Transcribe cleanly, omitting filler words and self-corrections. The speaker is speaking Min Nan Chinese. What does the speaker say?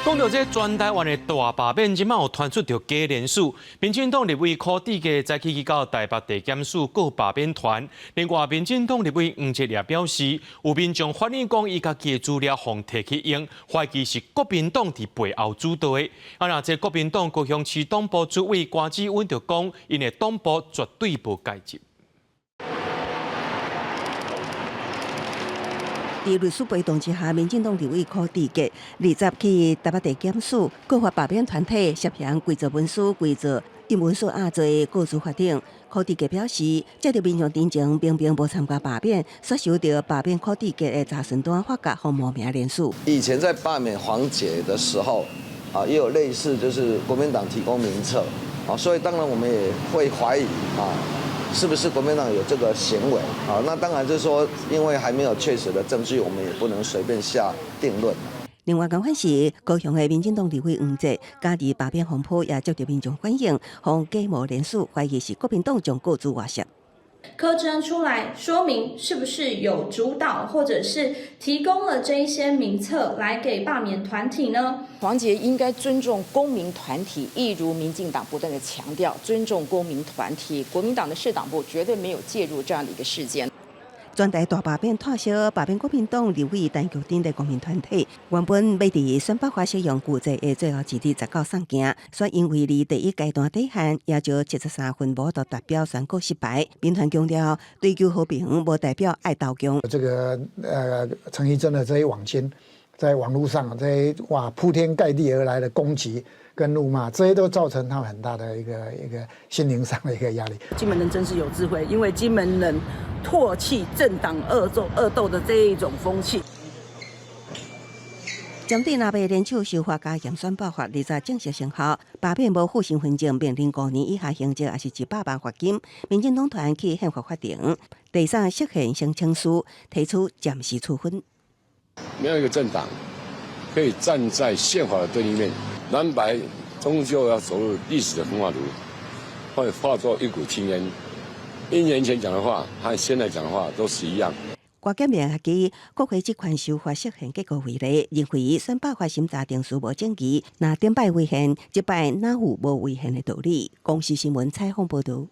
講到這全台灣的大罷免，這馬有傳出著假連署。民進黨立委柯志傑早起去到台北地檢署告罷免團。另外，民進黨立委黃捷也表示，有民眾反映講，伊家己的資料予提去用，懷疑是國民黨佇背後主導的。啊，若這國民黨高雄市黨部主委關志穩就講，𪜶的黨部絕對無介入。佇律師陪同之下，民進黨立委柯志傑20去台北地檢署告發罷免團體涉嫌偽造文書、偽造印文書案做告訴法庭。柯志傑表示，這個民眾陣前明明無參加罷免，卻收到罷免柯志傑的查詢單，發覺予冒名連署。以前在罷免黃捷的時候，啊，也有類似，就是國民黨提供名冊，啊，所以當然我們也會懷疑啊，是不是國民黨有這個行為？啊，那當然就是說，因為還沒有確實的證據，我們也不能隨便下定論。另外，共款是高雄的民進黨立委黃捷，加入罷免風波也接到民眾反映，予假冒連署，懷疑是國民黨將告資外泄。柯志恩出來說明，是不是有主導，或者是提供了這一些名冊來給罷免團體呢？黃捷應該尊重公民團體，一如民進黨不斷的強調尊重公民團體。國民黨的市黨部絕對沒有介入這樣的一個事件。全台大罷免拖燒罷免國民黨立委陳菊等的公民團體，原本欲佇選罷法適用舊制的最後一日19送件，卻因為離第一階段底限也就73份無法度達標，宣告失敗。民團強調，追求和平無代表愛投降。這個陳綺貞的這些網軍，在網路上這些哇鋪天蓋地而來的攻擊跟怒罵，這些都造成他們很大的一個心靈上的一個壓力。金門人真是有智慧，因為金門人唾棄政黨惡鬥的這一種風氣。針對藍白聯手修法加嚴選罷法，20正式生效，罷免無附身份證，面臨5年以下刑責，抑是100萬罰金。民進黨團去憲法法庭，遞送釋憲申請書，提出暫時處分。沒有一個政黨可以站在憲法的對立面，藍白終究要走入歷史的焚化爐，會化作一股青煙。一年前講的話和現在講的話都是一樣。郭建明以國會職權修法釋憲結果為例，認為選罷法審查程序無正義，若頂擺違憲，這擺哪有無違憲的道理？公視新聞採訪報導。